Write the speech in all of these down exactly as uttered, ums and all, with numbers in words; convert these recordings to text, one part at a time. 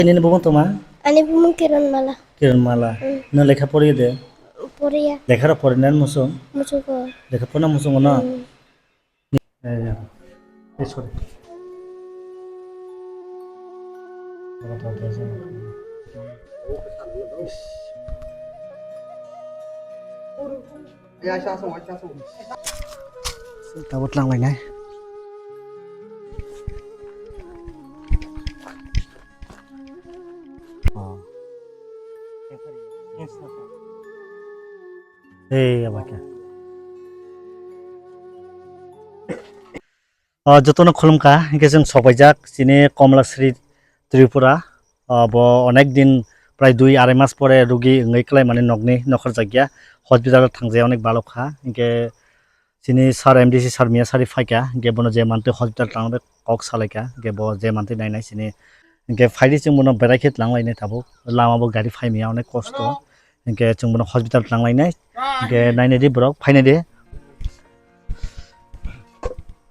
Nini bumung toma? Ani bumung Kiran Mala. Kiran Mala. Mm. No lekha poriyo de? Poriya. Lekha ro porinan musung? Musugo. Lekha porna musung no? Mm. Eh, ya. Eh, sorry. Tabuk lang lainai. Oh. Ei, abakhe. O, jotono khulumkha, hinkhe chwng sokpaijak chini Komlasri Tripura. O, bo onek din, prai dui arai mas pore rugi wngwi kwlai mani nokni nokhor jakya. Hospital thangjaya onek balok kha, hinkhe chini sir M D C sir miya sari phaikha, hinkhe bono je mantwi hospital tangwi kok salaikha, hinkhe bo je mantwi nainai chini. Hinkhe phaidi chwng bono berai khe tlang lainai tabuk. Lama bo gari phai maya onek kosto. Hinkhe chwng bono hospital tlang lainai. Hinkhe nainai di borok, phainai di.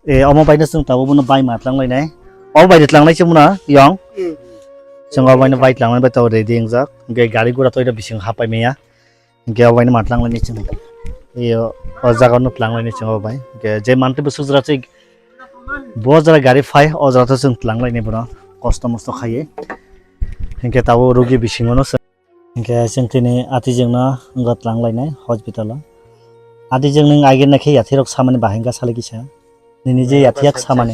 E, omo baino chwng tabuk bono bai ma tlang lainai. O bai de tlang lai chwng bono, yong. Hmm. Chwng o baino bai tlang lai bai tabuk ready wngjak. Hinkhe gari gura toida bising hapai maya. Hinkhe o baino ma tlang lainai chwng. Iyo, o jaga no tlang lainai chwng o bai. Hinkhe je mantwi bo sujra chik. Bo jara gari phai, o jara to chwng tlang lainai bono. Kosto mosto khaiwi. Hinkhe tabuk rugi bisingo no chwng. Hinkhe chwng tini atijwngno wngkha tlang lainai hospital o. Atijwng nwng agini khe yathirok samani bahai wngkha sali kisa. Nini je yathiyak samani.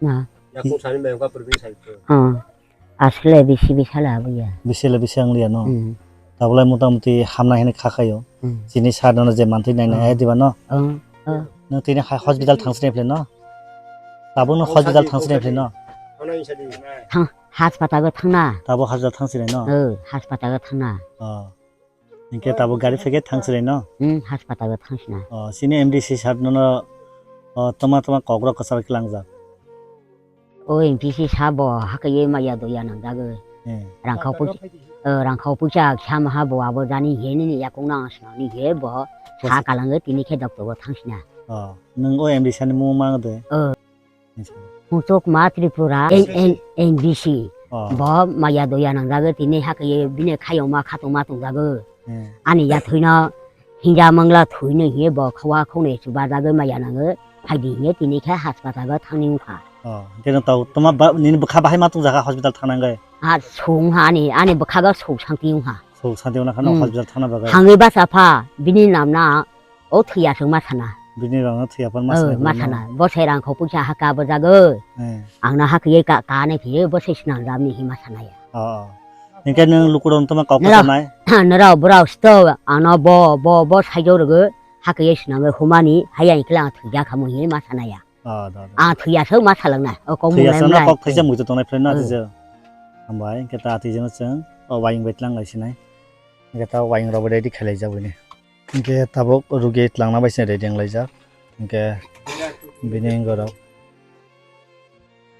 Na. Yakung sani bai wngkha pwrwngni side o. Ah. Asle bisi bisi la abuya. Bisi le bisi ang liya no. Hmm. Tabulai mota muti hamna hini kha khayo. Hmm. Chini sir no je mantwi nai nai, hmm, diba no. Hmm. Hmm. Nwng tini ha-, hospital thang sini phile no. Tabuk no hospital thang sini phile no. Thang, hospital o thangna. Tabuk hospital thang sini no. Oh, hospital o thangna. Oh. Hinkhe tabuk gari phege thang sini no. Hmm, hospital o thang sina. Oh, chini M D C sir no no, oh, toma toma kok rok kwchar khe langjak. O M P C sabo hakhe maya doya nangjagwi. Eh. Rangkhao puisa, eh, rangkhao puisa kisa maha bo abo jani he nini yakung nang swnam ni he bo sa, bosi, kalangwi tini khe doctor bo thangsina. Oh, nwng o M D C ni mung mang de? Oh. Muchukma Tripura, N-, N-, N B C. Oh. Bo maya doya nangjagwi tini hakhe bini khayokma khatungma tongjago. Hmm. Ani yathwino hinja mangla thwino hiye bo khawa khongnwi chubajagwi maya nangwi phaidi hiye tini khe hospital o thangni wngkha. Oh, khe nwng tau toma ba, nini bwkha bahai ma tongjakha hospital thangnangwi? Ha, sung ha ani, ani bwkha bo suk santi wngkha. Suk santi wngkha no, hmm, hospital thangna bagwi. Hangwi bachapha bini namna o thwiya sung ma sana. Bini rangno thwiya phan ma sana. Oh, ma sana. Bo sai rangkhao puisa haka bo jago. Eh. Angna hakhe ka, ka ne phiye bo sai swnam jabni hi ma sanaya. Oh, oh. Hinkhe nwng lukurok toma kok kwchanai? Nora, nora borok sto ano bo, bo, bo saijo rwgwi hakhe swnamwi humani haya hinkhe ang thwija khamu hi ma sanaya. Oh, da, da. Ang thwiya sw ma salangna. O kok thwiya mung lai sw na mung lai. Kok thaisa muitu tongnai phre na. Hmm. Thaisa. Hambai hinkhe ta twi jeno chwng o wayung bai tlang lai sinai. Hinkhe ta wayung rok bai ready khailai jagwi ni. Hinkhe tabuk rugi tlangna bai se ready wng laijak. Hinkhe bini gorok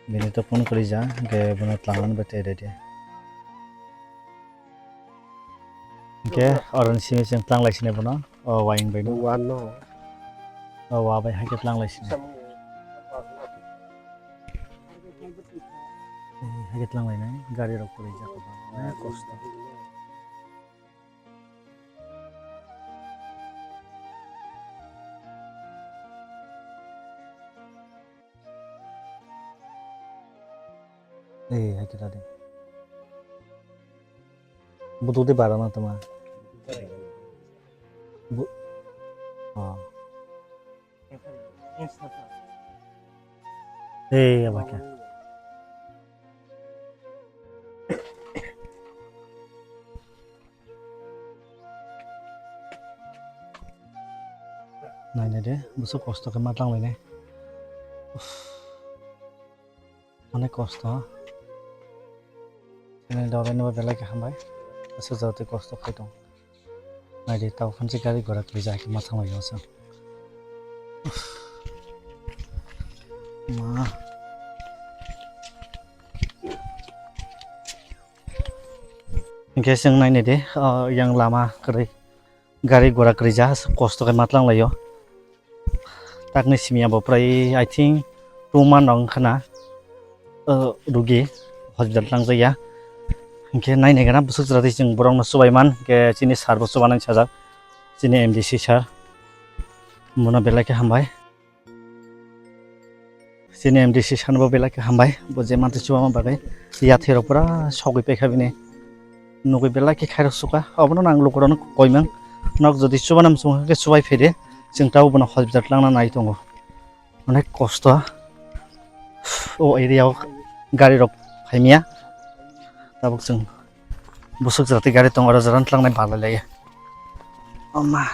bini to phone kwrwi ja, hinkhe bono tlangna bai tei ready. Hinkhe oro ni simi se tlang lai sini bono, o wayung bai no. Wa no. O wa bai haikhe tlang lai sini. Haikhe tlang lai nai, gari rok kwrwi jak, kosto. Ei, hai khe ta de. Buduk de bara ma tama. Bu-, ah. Ei, abakhe. Naina de, bwswk kosto khe ma tlang lainai. Uff. Onek kosto. Chini dogorani bo belai khe hambai. Aswk jagao tei kosto khai tong. Naidi, tabuk phan se gari gora kwrwi ja hai khe ma thang lai o chwng. Uff. Ma. Hinkhe chwng nainai di, o, yang lama kwrwi. Gari gora kwrwi ja, aswk kosto khe ma tlang lai o. Takni simi ya bo prai, I think, two month rok wngkha na, o, rugi hospital tlang jak ya. Hwnkhe nainai gana bwswk jora twi chwng borokno chubai man, hwnkhe chini sir bo chubanani sajak, chini M D C sir. Bono belai khe hambai. Chini M D C sir bo belai khe hambai. Bo je mantwi chubama bagwi yathai rok pura sogwi paikha bini. Nugwi belai khe khairok sukha. Obono nang lukurokno koimang. Nok jodi chubana muchung khe chubai phaidi. Chwng tabuk bono hospital twlangna nai tongo. Onek kosto. O area o gari rok phaimya. Tabuk chwng bwswk jora twi gari tongo, oro jora twlangnai bala laiya. Oma.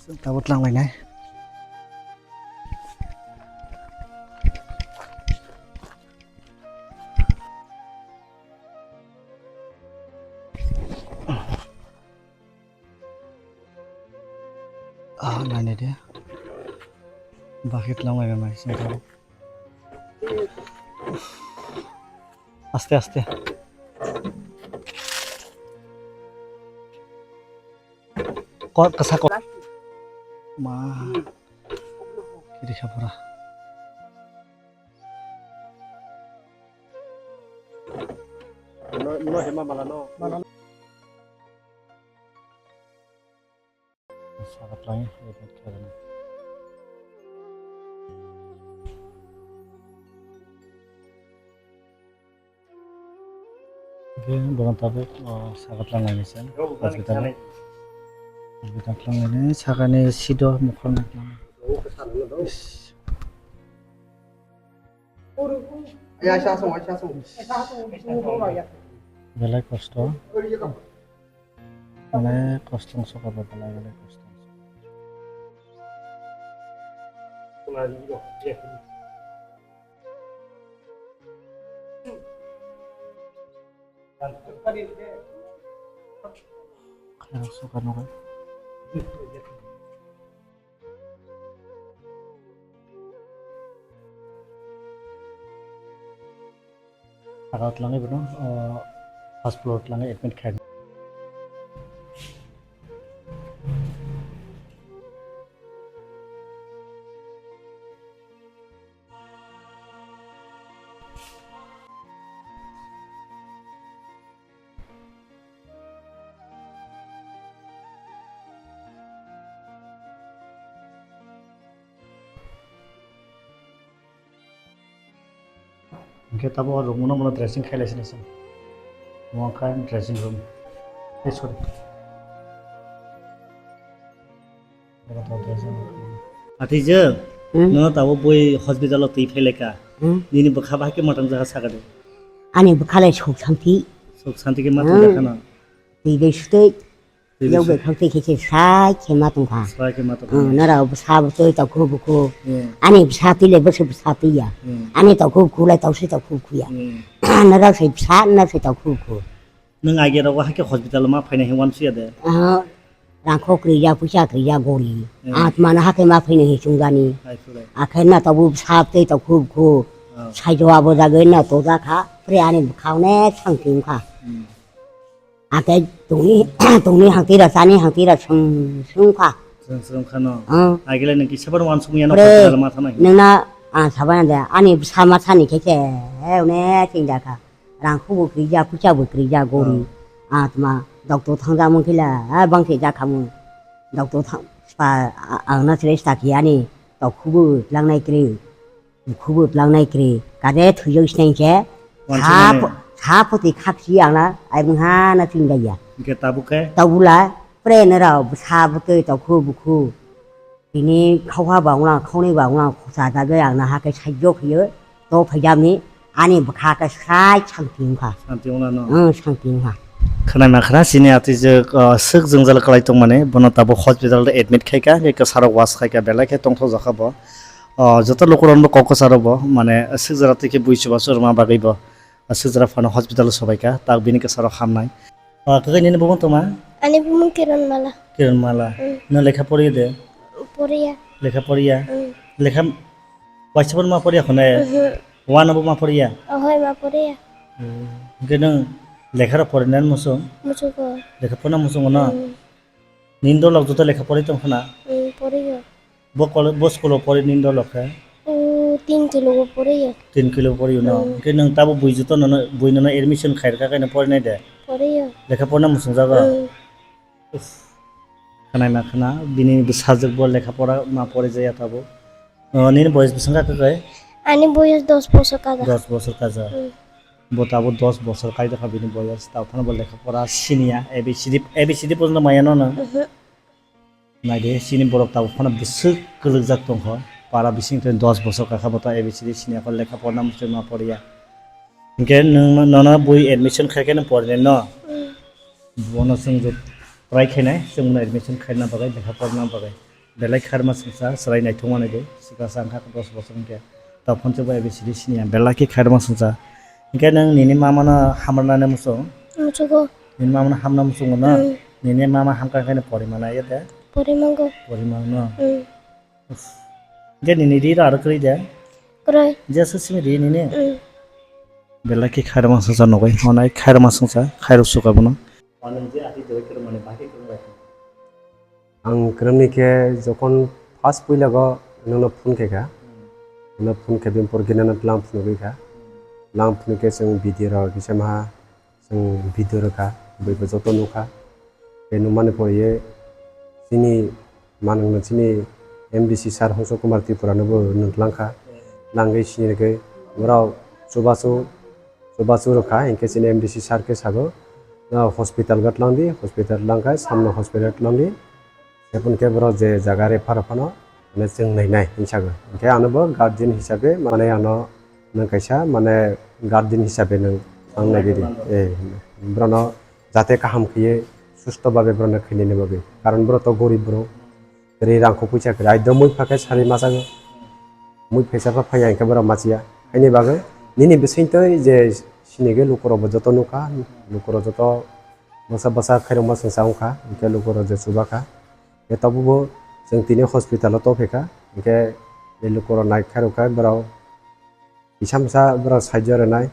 Chwng tabuk twlang lainai. Ah, nani de. Bakit lang lagi mai sini. Aste, aste. Kok, kesa kok. Ma. Kiri kapura. No, no, hema mala no. Sagat lang ya, ya, ya, ya. Oke, borok tabuk, o, sagat lang lainai se, hospital o. Hospital lang lainai, sakani sido mukhang lang. Belai kosto. Belai kosto wng sokha bo, belai, belai kosto wng sokha. Khairok sokha nogo. Saka o twlangwi bono, o, first floor o twlangwi admit khai. Hwnkhe tabuk o room no bono dressing khai lai sini se. Omo wngkha dressing room. Ei, sorry. Atijwk, hmm? Nono tabuk bui hospital o twi phailaikha. Hmm? Nini bwkha bahai khe mwtang jaga sakha de. Ani bwkha lai suk santi. Suk santi khe mwtang, hmm, jakha no. Twi bai sutwi. Twi bai sutwi. Yau bai khang twi khe se sai khe ma tongkha. Sai khe ma tongkha. Hmm, nora bwsa bwtwi tokhu bukhu. Hmm. Ani bwsa twi lai bwsa bwsa twi ya. Hmm. Ani tokhu bukhu lai tokse tokhu bukhu ya. Hmm. Nora sai bwsa, nora sai tokhu bukhu. Nwng age rogo hakhe hospital ma phaina hinwi uansuya de? Aha, rangkho kwrwija, puisa kwrwija gori. Hmm. Atma no hakhe ma phaina hinwi chungjani. Hai phulai. Akhe na tabuk bwsa tei tokhu bukhu. Oh. Saijo abo jagwi na tojakha. Pre ani bwkha onek sangti wngkha. Hmm. Akhe tongni, tongni hangtwi ra, chani hangtwi ra, swng, swng kha. Swng, swng kha no. Oh. Agilai nwng kisa bar uansukya no pre hospital ma thanai. Nwng na, ah, sabana de, ani bwsa ma sani khe khe, he, onek chengjakha. Rang khubu kwrwija, puisa bo kwrwija gori. Oh. Atma, doctor thangjak mung khila, ah, bangse jakhamung. Doctor thang, spa, ah, ang na sre sta khi ani, tok khubu tlangnai kwrwi. Khubu tlangnai kwrwi. Kade thwijak sinai khe, sa wansukmani. Pho-, sa photi khakchi ang na, ai mung ha na chingdaya. Hingke tabuk khe? Tabula, pre nera, sa bwtwi tok khu bukhu. Tini khauha ba wnglang, khaunai ba wnglang, khusa dagwi ang na hakhe saijo khiyo, to phaijamni, ani bwkha khe sai sangti wngkha. Sangti wngla no? Ang sangti wngkha. Khwnai ma khna chini atijwk, uh, swk jwngjal kwlai tongmani, bono tabuk hospital o admit khaikha, hingke kwsarok was khaikha, belai khe tongthokjakha bo. Oh, joto lukurokno kok kwcharokbo, mane, swk jora twi khe bui chubachu rwma bagwibo, swk jora phano hospital o sobaikha, tak bini kwcharok hamnai. Ah, kwkhwrang nini bumung tongma? Ani bumung Kiran Mala. Kiran Mala. Mm. Nwng lekha poriya de? Poriya. Lekha poriya? Mm. Lekha waisa bo ma poriya khone? Mhm. One bo ma poriya? Ohoi, ma poriya. Mm. Hwnkhe nwng lekha rok porinani muchung? Muchungo. Lekha porina muchungo no? Mm. Nini dolok joto lekha pori tong khna? Mm, poriyo. Bo kole-, bo school o pori nini dolok khe? O, Tin kilo bo poriyo. Tin kilo poriyo no. Hmm. Hwnkhe nwng tabo bui joto nono, bui nono admission khairwkha khe no porinai de? Poriyo. Lekha porna muchungjago? Hmm. Uff. Khwnai ma khwna, bini bwsajwk bo lekha pora ma porijaya tabo. O, nini boyes bwswng kha khe? Ani boyes dos bosor kaja. Dos bosor kaja. Hmm. Bo tabo dos bosor kai dokha bini boyes. Tabo phano bo lekha pora siniya, A B C D, A B C D porjonto maya no nwng? Mhm. Naidi, chini borok tabuk phano bwswk kwlwkjak tongkha. Para bising tei dos bosor kakha bo ta A B C D sini yakho lekha porna muchungma poriya. Hinkhe nwng, nono bui admission khai khe nwng porinai no? Mm. Bono chwng je try khainai, chwng bono admission khaina bagwi, lekha porna bagwi. Belai khairma swngsa, chwrai naithokma naidi, swkasa wngkha dos bosor hinkhe. Tobokhe chwngbo A B C D siniya, belai khe khairma swngsa. Hinkhe nwng nini mama no hamrwnani muchung? Muchungo. Nini mama no hamna muchungo no? Mm. Nini mama hamkha khe no porimanai de? Porimango. Porimango no? Mm. Uff. Hinkhe nini ri rok aro kwrwi de? Kwrwi. Jesu simi ri nini? Mm. Belai khe khairma swngsa nugwi, honai khairma swngsa, khairok suka bono. Ano je ati doi kwrwngmani bagwi kwrwng lai. Ang kwrwngni khe jokhon first puila go nwngno phone khe kha, nwngno phone khe bini por gini ano tlang phunugwi kha, tlang phunuk khe chwng video rok kisa maha chwng video rwkha, bwrwi bo joto nukha. Tei nukmani pore chini manwngno chini M D C sir Hongso Kumar Tripura no bo nwng tlang kha, tlangwi sini rwgwi borok chubachu chubachu rwkha, hinkhe chini M D C sir khe sago, "No hospital ga tlang di, hospital tlang kha, samno hospital tlang di." Tei phone khe borok je jaga refer phano, mane chwng nainai hinwi sago. Hinkhe ano bo guardian hisabe, mane ano nwng kaisa, mane guardian hisabe nwng ang nai di. Eh, borokno jate kaham khiye, susto babe borokno khainani bagwi. Karon borok to gorib borok. Kwrwi rang kho puisa kwrwi. Aidro mui pha khe sari machago. Mui phaisa pha phaiya hinkhe borok machiya. Haini bagwi nini bisingtwi je sinigwi lukurok bo joto nukha, lukurok joto bwsa bwsa khairokma swngsa wngkha, hinkhe lukurok je chubakha. Hinkhe tabukbo chwng tini hospital o tongphaikha, hinkhe je lukurok naikha rwkha borok. Kisa misa borok sahajyo rwnai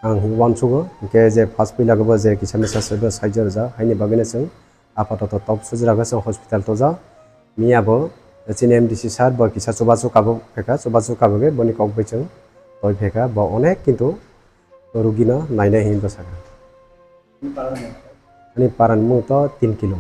ang uansugo, hinkhe je first puila go bo je kisa misa se bo sahajyo rwjak, haini bagwino chwng apatoto top sujrago chwng hospital tojak. Miya bo chini M D C sir bo kisa chubachu kabuk phaikha, chubachu kabukgwi boni kok bai chwng toi phaikha, bo onek kintu rugino nainai hinwi bwsakha. Ani parani mung to tin kilo.